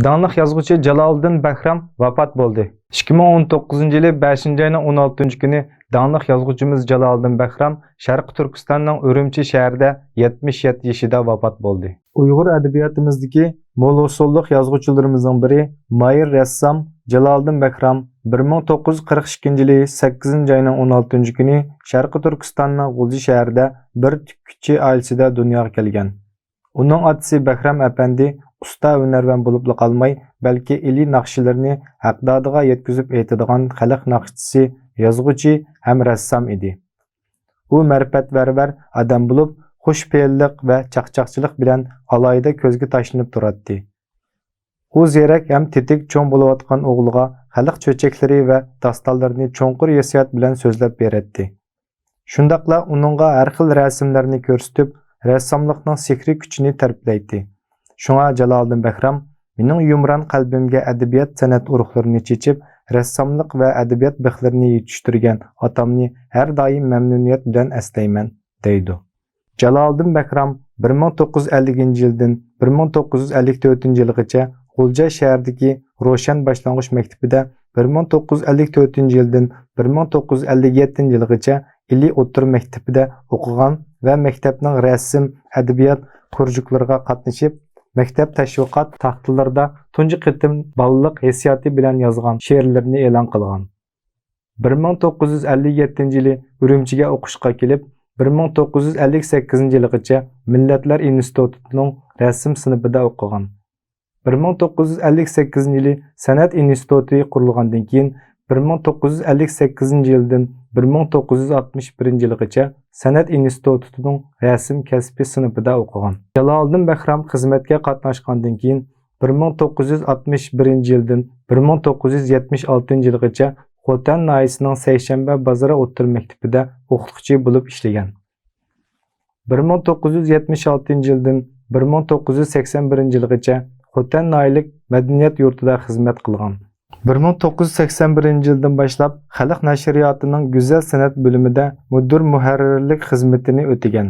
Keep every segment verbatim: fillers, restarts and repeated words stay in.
داڭلىق يازغۇچى جالالىدىن بەھرام ۋاپات بولدى. ئىككى مىڭ ئون توققۇزىنچى يىلى بەشىنچى ئاينىڭ ئون ئالتىنچى كۈنى داڭلىق يازغۇچىمىز جالالىدىن بەھرام شەرقىي تۈركىستاننىڭ ئۈرۈمچى شەھىرىدە يەتمىش يەتتە يېشىدا ۋاپات بولدى. ئۇيغۇر ئەدەبىياتىمىزدىكى مول ئۇسۇللۇق يازغۇچىلىرىمىزنىڭ بىرى، ماھىر رەسسام جالالىدىن بەھرام بىر مىڭ توققۇز يۈز قىرىق ئىككىنچى يىلى سەككىزىنچى ئاينىڭ ئون ئالتىنچى كۈنى شەرقىي تۈركىستاننىڭ غۇلجا شەھىرىدە بىر تىككۈچى ئائىلىسىدە دۇنياغا كەلگەن. ئۇنىڭ ئاتىسى بەھرام ئەپەندى ئۇستا ھۈنەرۋەن بولۇپلا قالماي، بەلكى ئىلى ناخشىلىرىنى ھەقدادىغا يەتكۈزۈپ ئېيتىدىغان خەلق ناخشىچىسى، يازغۇچى ھەم رەسسام ئىدى. ئۇ مەرىپەتپەرۋەر ئادەم بولۇپ، خۇش پېئىللىق ۋە چاقچاقچىلىق بىلەن ئالاھىدە كۆزگە تاشلىنىپ تۇراتتى. ئۇ زېرەك ھەم تېتىك چوڭ بولۇۋاتقان ئوغلىغا خەلق چۆچەكلىرى ۋە داستانلىرىنى چوڭقۇر ھېسسىيات بىلەن سۆزلەپ بېرەتتى. شۇنداقلا ئۇنىڭغا ھەر خىل رەسىملەرنى كۆرسىتىپ، رەسساملىقنىڭ سېھرىي كۈچىنى تەرىپلەيتتى. شۇڭا جالالىدىن بەھرام، مېنىڭ يۇمران قەلبىمگە ئەدەبىيات-سەنئەت ئۇرۇقلىرىنى چېچىپ، رەسساملىق ۋە ئەدەبىيات بىخلىرىنى يېتىشتۈرگەن ئاتامنى ھەر دائىم مەمنۇنىيەت بىلەن ئەسلەيمەن، دەيدۇ. جالالىدىن بەھرام بىر مىڭ توققۇز يۈز ئەللىكىنچى يىلدىن بىر مىڭ توققۇز يۈز ئەللىك تۆتىنچى يىلغىچە غۇلجا شەھىرىدىكى روشەن باشلانغۇچ مەكتىپىدە، بىر مىڭ توققۇز يۈز ئەللىك تۆتىنچى يىلدىن بىر مىڭ توققۇز يۈز ئەللىك يەتتىنچى يىلغىچە ئىلى ئوتتۇرا مەكتىپىدە ئوقۇغان ۋە مەكتەپنىڭ رەسىم، ئەدەبىيات كۇرژۇكلىرىغا قاتنىشىپ، مەكتەپ تەشۋىقات تاختىلىرىدا تۇنجى قېتىم بالىلىق ھېسسىياتى بىلەن يازغان شېئىرلىرىنى ئېلان قىلغان. بىر مىڭ توققۇز يۈز ئەللىك يەتتىنچى يىلى ئۈرۈمچىگە ئوقۇشقا كېلىپ، بىر مىڭ توققۇز يۈز ئەللىك سەككىزىنچى يىلىغىچە مىللەتلەر ئىنستىتۇتىنىڭ رەسىم سىنىپىدا ئوقۇغان. بىر مىڭ توققۇز يۈز ئەللىك سەككىزىنچى يىلى سەنئەت ئىنستىتۇتى قۇرۇلغاندىن كېيىن، بىر مىڭ توققۇز يۈز ئەللىك سەككىزىنچى يىلدىن بىر مىڭ توققۇز يۈز ئاتمىش بىرىنچى يىلىغىچە سەنئەت ئىنستىتۇتىنىڭ رەسىم كەسپى سىنىپىدا ئوقۇغان. جالالىدىن بەھرام خىزمەتكە قاتناشقاندىن كېيىن، بىر مىڭ توققۇز يۈز ئاتمىش بىرىنچى يىلدىن بىر مىڭ توققۇز يۈز يەتمىش ئالتىنچى يىلغىچە خوتەن ناھىيەسىنىڭ سەيشەنبە بازىرى ئوتتۇرا مەكتىپىدە ئوقۇتقۇچى بولۇپ ئىشلىگەن. بىر مىڭ توققۇز يۈز يەتمىش ئالتىنچى يىلدىن بىر مىڭ توققۇز يۈز سەكسەن بىرىنچى يىلغىچە خوتەن ناھىيەلىك مەدەنىيەت يۇرتىدا خىزمەت قىلغان. بىر مىڭ توققۇز يۈز سەكسەن بىرىنچى يىلدىن باشلاپ خەلق نەشرىياتىنىڭ گۈزەل سەنئەت بۆلۈمىدە مۇدىر مۇھەررىرلىك خىزمىتىنى ئۆتىگەن.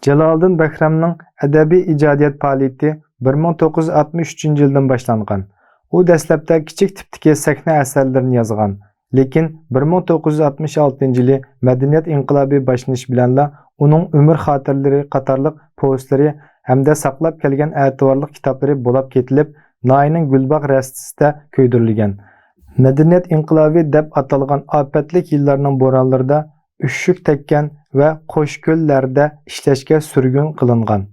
جالالىدىن بەھرامنىڭ ئەدەبىي ئىجادىيەت پائالىيىتى بىر مىڭ توققۇز يۈز ئاتمىش ئۈچىنچى يىلدىن باشلانغان. ئۇ دەسلەپتە كىچىك تىپتىكى سەھنە ئەسەرلىرىنى يازغان، لېكىن بىر مىڭ توققۇز يۈز ئاتمىش ئالتىنچى يىلى مەدەنىيەت ئىنقىلابى باشلىنىشى بىلەنلا ئۇنىڭ ئۆمۈر خاتىرىلىرى قاتارلىق پوۋېستلىرى ھەمدە ساقلاپ كەلگەن ئەتىۋارلىق كىتابلىرى بولاپ كېتىلىپ، ناھىيەنىڭ گۈلباغ رەستىسىدە كۆيدۈرۈلگەن. مەدەنىيەت ئىنقىلابى دەپ ئاتالغان ئاپەتلىك يىللارنىڭ بورانلىرىدا ئۈششۈك تەگكەن ۋە قوشكۆللەردە ئىشلەشكە سۈرگۈن قىلىنغان.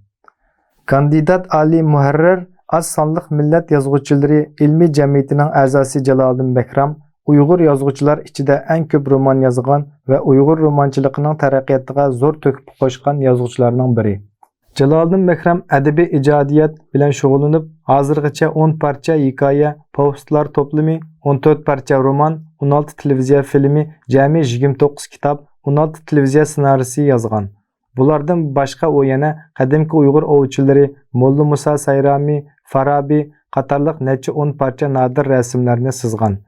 كاندىدات ئالىي مۇھەررىر، ئاز سانلىق مىللەت يازغۇچىلىرى ئىلمىي جەمئىيىتىنىڭ ئەزاسى جالالىدىن بەھرام ئۇيغۇر يازغۇچىلار ئىچىدە ئەڭ كۆپ رومان يازغان ۋە ئۇيغۇر رومانچىلىقىنىڭ تەرەققىياتىغا زور تۆھپە قوشقان يازغۇچىلارنىڭ بىرى. جالالىدىن بەھرام ئەدەبىي ئىجادىيەت بىلەن شۇغۇللىنىپ، ھازىرغىچە ئون پارچە ھېكايە، پوۋېستلار توپلىمى، ئون تۆت پارچە رومان، ئون ئالتە تېلېۋىزىيە فىلىمى، جەمئىي يىگىرمە توققۇز كىتاب، ئون ئالتە تېلېۋىزىيە سېنارىيىسى يازغان. بۇلاردىن باشقا ئۇ يەنە قەدىمكى ئۇيغۇر ئوۋچىلىرى، موللا مۇسا سايرامى، فارابى قاتارلىق نەچچە ئون پارچە نادىر رەسىملەرنى سىزغان.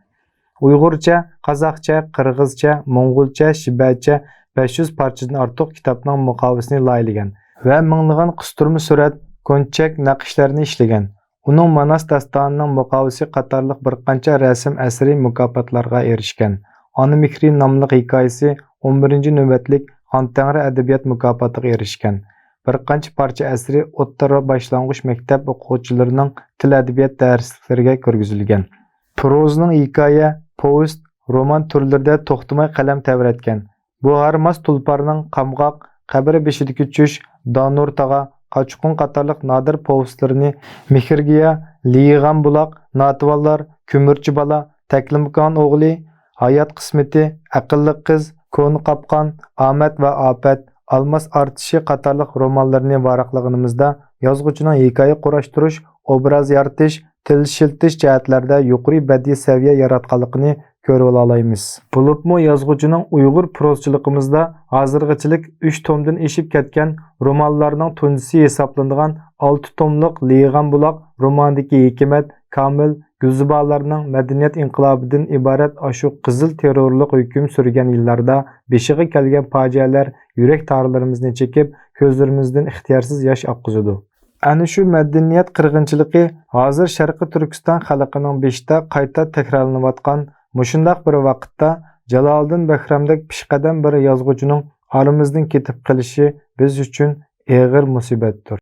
ئۇيغۇرچە، قازاقچە، قىرغىزچە، موڭغۇلچە، شىبەچە بەش يۈز پارچىدىن ئارتۇق كىتابنىڭ مۇقاۋىسىنى لايىھىلىگەن ۋە مىڭلىغان قىستۇرما سۈرەت، كونچەك نەقىشلەرنى ئىشلىگەن. ئۇنىڭ ماناس داستانىنىڭ مۇقاۋىسى قاتارلىق بىر قانچە رەسىم ئەسىرى مۇكاپاتلارغا ئېرىشكەن. ئانا مېھرى ناملىق ھېكايىسى ئون بىرىنچى نۆۋەتلىك خان تەڭرى ئەدەبىيات مۇكاپاتىغا ئېرىشكەن. بىر قانچە پارچە ئەسىرى ئوتتۇرا، باشلانغۇچ مەكتەپ ئوقۇغۇچىلىرىنىڭ تىل-ئەدەبىيات دەرسلىكلىرىگە كىرگۈزۈلگەن. پروزىنىڭ ھېكايە، پوۋېست، رومان تۈرلىرىدە توختىماي قەلەم تەۋرەتكەن. بۇ ھارماس تۇلپارنىڭ قامغاق، قەبرە بېشىدىكى چۈش، دانۇر تاغا، قاچقۇن قاتارلىق نادىر پوۋېستلىرىنى، مېھرىگىياھ، لېيىغان بۇلاق، ناتىۋانلار، كۆمۈرچى بالا، تەكلىماكان ئوغلى، ھايات قىسمىتى، ئەقىللىق قىز، كونا قاپقان، ئامەت ۋە ئاپەت، ئالماس ئارتىشى قاتارلىق رومانلىرىنى ۋاراقلىغىنىمىزدا، يازغۇچىنىڭ ھېكايە قۇراشتۇرۇش، ئوبراز يارىتىش، تىل ئىشلىتىش جەھەتلەردە يۇقىرى بەدىئىي سەۋىيە ياراتقانلىقىنى كۆرۈۋالالايمىز. بولۇپمۇ يازغۇچىنىڭ ئۇيغۇر پروزىچىلىقىمىزدا ھازىرغىچىلىك ئۈچ تومدىن ئېشىپ كەتكەن رومانلارنىڭ تۇنجىسى ھېسابلىنىدىغان ئالتە توملۇق لېيىغان بۇلاق رومانىدىكى ھېكمەت، كامىل، گۈلزىبالارنىڭ مەدەنىيەت ئىنقىلابىدىن ئىبارەت ئاشۇ قىزىل تېررورلۇق ھۆكۈم سۈرگەن يىللاردا بېشىغا كەلگەن پاجىئەلەر يۈرەك تارلىرىمىزنى چېكىپ، كۆزلىرىمىزدىن ئىختىيارسىز ياش ئاققۇزىدۇ. ئەنە شۇ مەدەنىيەت قىرغىنچىلىقى ھازىر شەرقىي تۈركىستان خەلقىنىڭ بېشىدا قايتا تەكرارلىنىۋاتقان مۇشۇنداق بىر ۋاقىتتا، جالالىدىن بەھرامدەك پېشقەدەم بىر يازغۇچىنىڭ ئارىمىزدىن كېتىپ قېلىشى بىز ئۈچۈن ئېغىر مۇسىبەتتۇر.